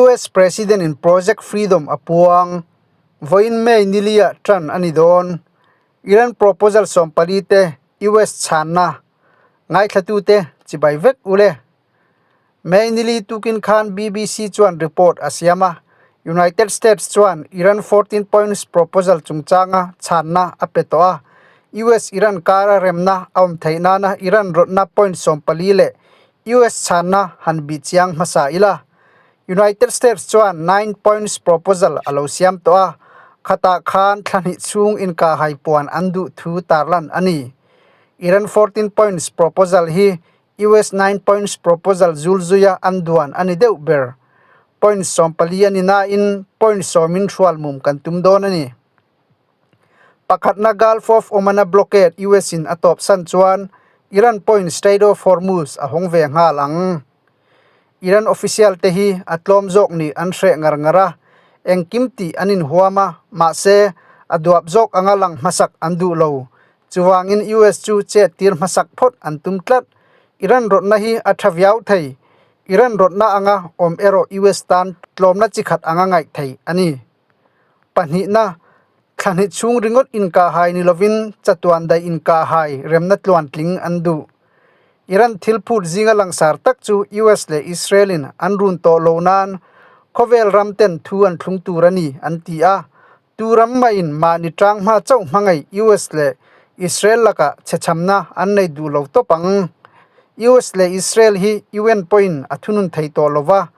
US President in Project Freedom a puang. Vawiin May niliah tan a ni dawn. Iran proposal 14 te US chhanna ngaithlatute chibai vek u le. May nili tukin khan BBC chuan report a siam a, United States chuan Iran 14 points proposal chungchanga chhanna a pe tawh a, US-Iran kara remna a awm theih nana Iran rawtna point 14 leh US chhanna han bih chiang hmasa ila. United States chuan 9 points proposal a lo siam tawh a, khatah khan thla hnih chhung inkahhai puan an duh thu tarlan a ni. Iran 14 points proposal hi US 9 points proposal zul zuia an duan a ni deuh ber. Point 14 a ni nain point sawmin hrual mum kan tum dawn a ni. Pakhatna Gulf of Oman-a blockade US in a tawp san chuan Iran pawhin Strait of Hormuz a hawng ve nghal ang. Iran official te hi a tlawm zawk nih an hreh ngar ngar a, engkim tih an inhuam a, mahse a duap zawk anga lang hmasak an duh lo. Chuvangin US chu chet tir hmasak phawt an tum tlat. Iran rawtna hi a tha viau thei. Iran rawtna anga awm erawh US tan tlawmna chi khat anga ngaih theih a ni. Pahnihna, thla hnih chhung ringawt inkahhai ni lovin chatuan daih inkahhai remna tluantling an duh. Iran thil phut zinga langsar tak chu US leh Israel-in an run tawh lo nan khawvel ram ten thu an thlung tur a ni an ti a. Tu ram mahin mahni tang hma chauh hmangaih US leh Israel lakah chhechhamna an nei duh lo tawp ang. US leh Israel hi UN pawhin a thunun thei tawh lo va,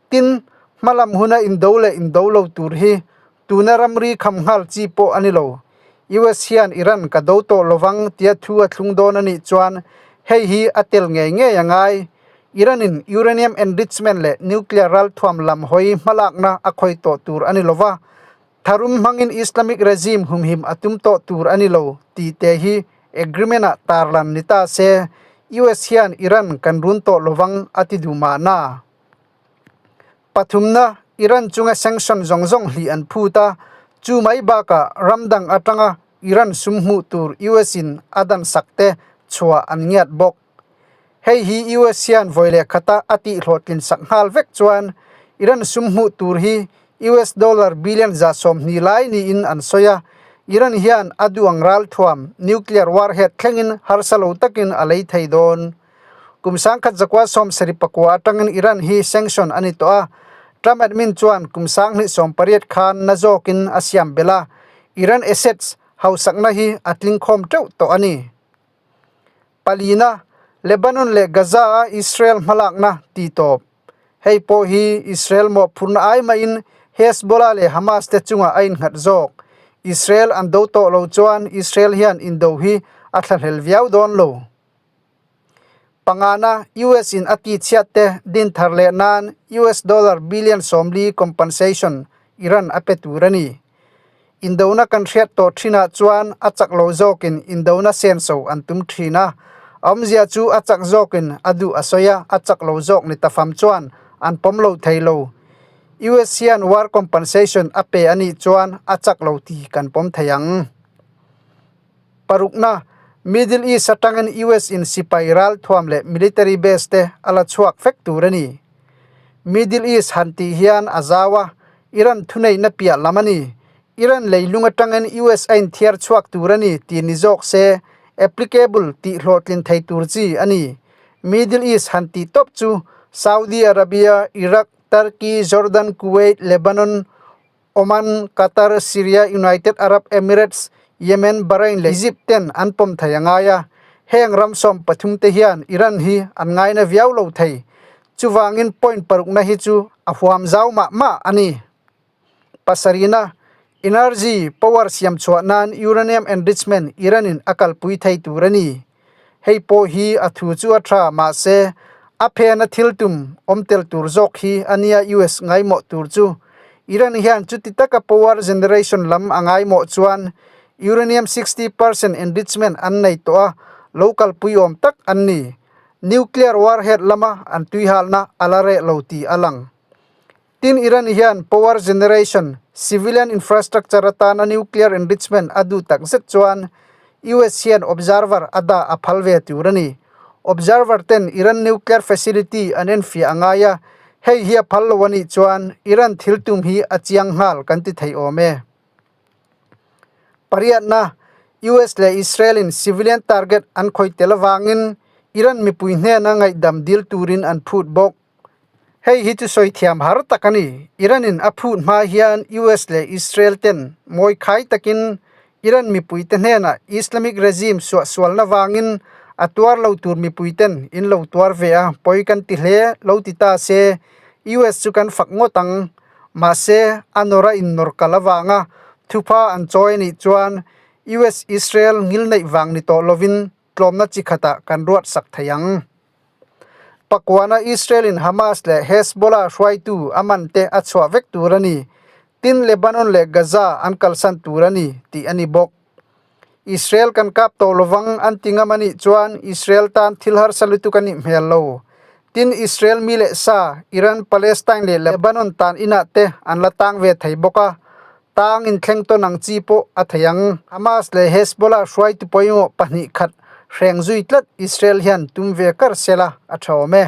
Tin, hmalam huna indo leh indo lo tur hi tuna ramri kham nghal chi pawh a ni lo. US hian Iran ka do tawh lovang tia thu a thlung dawn a nih chuan hei hi a tel ngei ngei a ngai. Iran-in uranium enrichment leh nuclear ralthuam lam hawi hmalakna a khawi tawh tur a ni lo va, tharum hmangin Islamic regime humhim a tum tawh tur a ni lo tih te hi agreement-ah tarlan ni ta se US hian Iran kan run tawh lovang a ti duh mahna. Pathumna, Iran chunga sanction zawng zawng hlih an phut a, chu mai bakah ram dang atanga Iran sum hmuh tur US in a dan sak te chhuah an ngiat bawk. Hei hi US hian vawi leh khata a tihhlawhtlin sak nghal vek chuan Iran sum hmuh tur hi US dollar billion 120 lai niin an sawi a, Iran hian a duang ralthuam, nuclear warhead thlengin harsa lo takin a lei thei dawn. Kum 1979 atangin Iran hi sanction a ni tawh a, Trump admin chuan kum 2018 khan na zawkin a siam belh a, Iran assets hausakna hi a tling khawm teuh tawh a ni. Palina, Lebanon leh Gaza-a Israel hmalakna ti tawp. Hei pawh hi Israel mawhphurhna ai mahin Hezbollah leh Hamas te chungah a innghat zawk. Israel an do tawh lo chuan Israel hian indo hi a thlahlel viau dawn lo. Pangana, US in a tihchhiat te din thar leh nan US dollar billion 40 compensation Iran a pe tur a ni. Indona kan hriat tawh thinah chuan a chak lo zawkin indona senso an tum thin a, awmzia chu a chak zawkin a duh a sawi a, a chak lo zawk ni tafam chuan an pawm lo thei lo. US hian war compensation a pe a nih chuan a chak lo ti kan pawm thei ang. Parukna, Middle East atangin US in sipai ralthuam leh military base te a la chhuak vek tur a ni. Middle East han tih hian a zau a, Iran thuneihna piah lam a ni. Iran leilung atangin US a inthiar chhuak tur a ni tih ni zawk se applicable tih hlawhtlin thei tur chi a ni. Middle East han tih tawp chu Saudi Arabia, Iraq, Turkey, Jordan, Kuwait, Lebanon, Oman, Qatar, Syria, United Arab Emirates, Yemen, Bahrain leh Egypt ten an pawm thei a ngai a. Heng ram 13 te hian Iran hi an ngaina viau lo thei. Chuvangin point parukna hi chu a huam zau mah mah a ni. Pasarihna, Energy, power siam chhuah nan uranium enrichment Iran in a kalpui thei tur a ni. Hei pawh hi a thu chu a tha mahse a phena thil tum awm tel tur zawk hi a nia US ngaimawh tur chu. Iran hian chuti taka power generation lam a ngaimawh chuan uranium 60% enrichment an nei tawh a, lo kalpui awm tak an ni. Nuclear warhead lama an tuihalna a la reh lo tih a lang. Tin Iran hian power generation, civilian infrastructure atana nuclear enrichment a duh tak zet chuan US hian observer a dah a phal ve tur a ni. Observer ten Iran nuclear facility an enfiah a ngai a, Hei hi a phal lo a nih chuan Iran thil tum hi a chiang nghal kan ti thei awm e. Pariatna, US leh Israel in civilian target an khawih tel avangin Iran mipui hnena ngaihdam dil turin an phut bawk. Hei hi chu sawi thiam har tak a ni. Iran in a phut hma hian US leh Israel ten mawi khai takin Iran mipuite hnenah Islamic regime suahsualna vangin a tuar lo tur mipuiten in lo tuar ve a, pawi kan ti hle lo ti ta se US chu kan fak ngawt ang. Mahse, a nawr a innawr kal avanga thupha an chawi a nih chuan US Israel ngilneih vang ni tawh lovin tlawmna chi khatah kan ruat sak thei ang. Pakuana Israel-in Hamas leh Hezbollah hruaitu a man te a chhuah vek tur a ni. Tin, Lebanon leh Gaza an kalsan tur a ni tih a ni bawk. Israel kan kap tawh lovang an ti ngam a nih chuan Israel tan thil harsa lutuk a nih hmel lo. Tin, Israel mi leh sa, Iran, Palestine leh Lebanon tan inah te an la tang ve thei bawk a, tang inthleng tawn ang chi pawh a thei ang. Hamas leh Hezbollah hruaitu pawimawh pahnih khat hreng zui tlat Israel hian tum ve kar sela a tha awm e.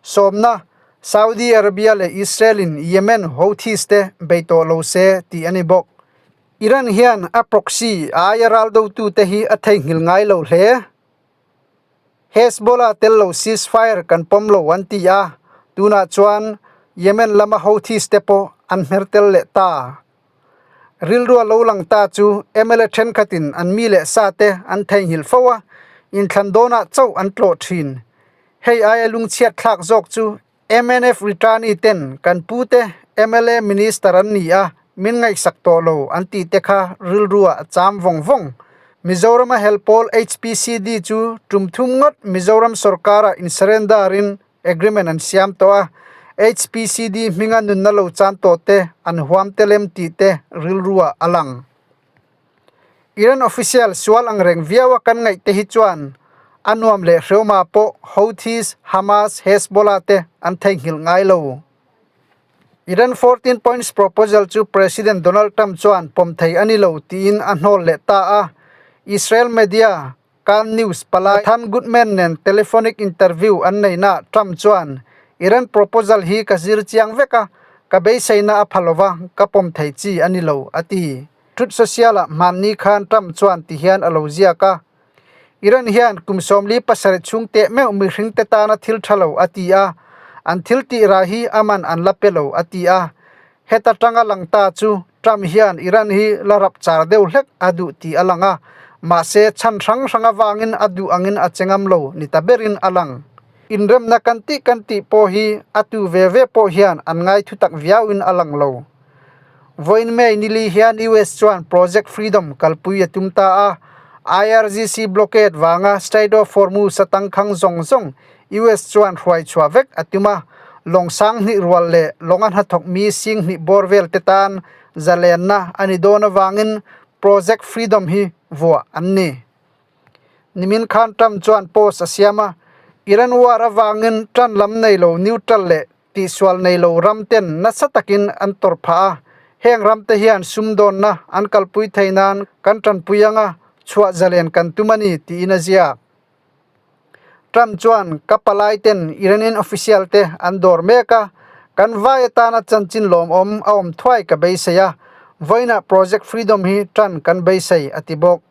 Sawmna, Saudi Arabia leh Israel-in Yemen Houthis te bei tawh lo se tih a ni bawk. Iran hian a proxy a aia ral dotute hi a theihnghilh ngai lo hle. Hezbollah tel lo ceasefire kan pawm lo an ti a, tunah chuan Yemen lama Houthis te pawh an hmer tel leh ta. Rilrua lo lang ta chu mla thenkhatin an mi leh sa te an theihnghilh fo a, inthlan dawnah chauh an tlawh thin. Hei aia lungchhiat thlak zawk chu Mnf returnee ten kan pute mla minister an ni a, min ngaihsak tawh lo an tih te kha rilruah a cham vawng vawng. Mizorama hel pawl HPCD chu tum thum ngawt Mizoram sorkara in surrender in agreement an siam tawh a, HPCD hminga nunna lo chan tawh te an huam tel em tih te rilruah a lang. Iran official sual ang reng viau a kan ngaih te hi chuan a nuam leh hreawma pawh Houthis, Hamas, Hezbollah te an theihnghilh ngai lo. Iran 14 points proposal chu President Donald Trump chuan pawm thei a ni lo tiin a hnawl leh ta a, Israel media Kan News palai Nathan Goodman nen telephonic interview an neihnaah Trump chuan, Iran proposal hi ka zir chiang vek a, ka beiseina a pha lova, ka pawm thei chi a ni lo, a ti. Truth Social-ah hmanni khan Trump chuan ti hian a lo ziak a, Iran hian kum 47 chhung teh meuh mihringte tana thil tha lo a ti a, an thil tih rah hi a man an la pe lo, a ti a. Heta tanga lang ta chu Trump hian Iran hi la rap char deuh hlek a duh tih a lang a, mahse chhan hrang hrang avangin a duh angin a che ngam lo ni ta berin a lang. Inremna kan tih kan tih pawh hi a tu ve ve pawh hian an ngai thutak viauin a lang lo. Vawiin May nili hian US chuan Project Freedom kalpui a tum ta a, IRGC blockade vanga Strait of Hormuz a tangkhang zawng zawng US chuan hruai chhuah vek a tum a, lawng sang hnih rual leh lawnga hnathawk mi sing hnih bawr vel te tan zalenna a ni dawn avangin Project Freedom hi vuah an ni. Nimin khan Trump chuan post a siam a, Iran war avangin tan lam nei lo neutral leh tihsual nei lo ram ten nasa takin an tawrh phah a, heng ram te hian sumdawnna an kalpui thei nan kan tanpui anga chhuah zalen kan tum a ni tiin a ziak. Trump chuan ka palai ten Iranian official te an dawr mek a, kan vai atana chanchin lawmawm a awm thuai ka beisei a, vawiinah Project Freedom hi tan kan beisei a ti bawk.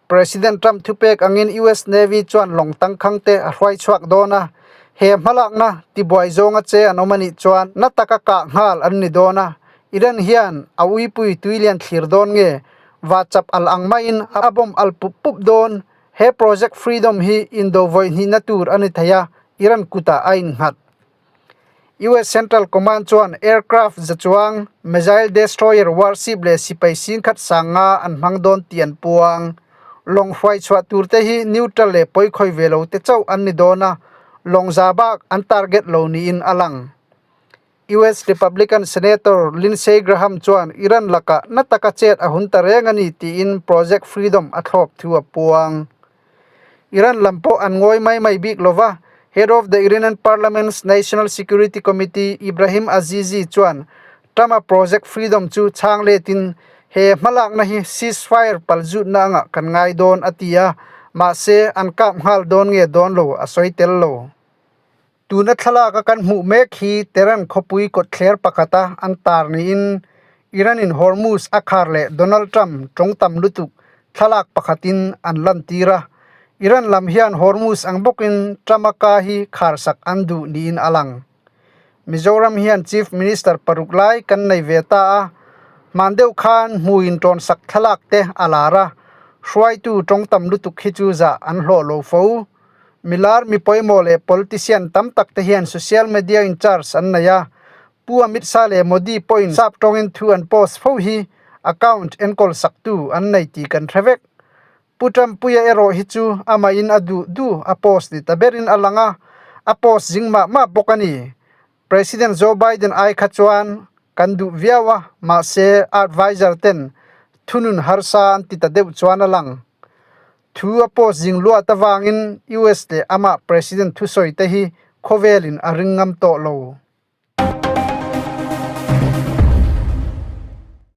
President Trump thupek angin US Navy chuan lawng tangkhang te a hruai chhuak dawn a, he hmalakna tibuai zawnga che an awm a nih chuan na taka kah nghal an ni dawn a, Iran hian a uipui tuilian thlir dawn nge vachap al ang maiin a bomb al pup pup dawn He Project Freedom hi indo vawi hnihna tur a ni thei a, Iran kutah a innghat. US Central Command chuan aircraft za chuang, missile destroyer warship leh sipai singkhat sang nga an hmang dawn tih an puang. Lawng hruai chhuah tur te hi neutral leh pawikhawi ve lo te chauh an ni dawn a, lawng za bak an target lo niin a lang. US Republican Senator Lindsey Graham chuan Iran lakah na taka chet a hun ta reng a ni tiin Project Freedom a thlawp thu a puang. Iran lam pawh an ngawi mai mai bik lo va, Head of the Iranian Parliament's National Security Committee Ibrahim Azizi chuan Trump-a Project Freedom chu chhang letin he hmalakna hi ceasefire palzutna angah kan ngai dawn a ti a, mahse an kap nghal dawn nge dawn lo a sawi tel lo. Tuna thlalak a kan hmuh mek hi Tehran khawpui kawtthler pakhata an tar niin Iran-in Hormuz a khar leh Donald Trump tawng tam lutuk thlalak pakhatin an lantir a. Iran lam hian Hormuz ang bawkin Trump-a ka hi kharsak an duh niin a lang. Mizoram hian Chief Minister paruk lai kan nei ve ta a, hman deuh khan hmuin tawnsak thlalak te a lar a, hruaitu tawng tam lutuk hi chu zah an hlawh lo fo. Milar mi pawimawh leh politician tam tak te hian social media in charge an nei a, Pu Amit Shah leh Modi pawhin sap tawngin thu an post fo hi account enkawl saktu an nei tih kan hre vek. Pu Trumpuia erawh hi chu amahin a duh duh a post ni ta berin a lang a, a post zing mah mah bawk a ni. President Joe Biden ai kha chuan kan duh viau a, mahse adviser ten thunun harsa an ti ta deuh chuan a lang. Thu a post zing luat avangin US leh amah President thusawi te hi khawvelin a ring ngam tawh lo.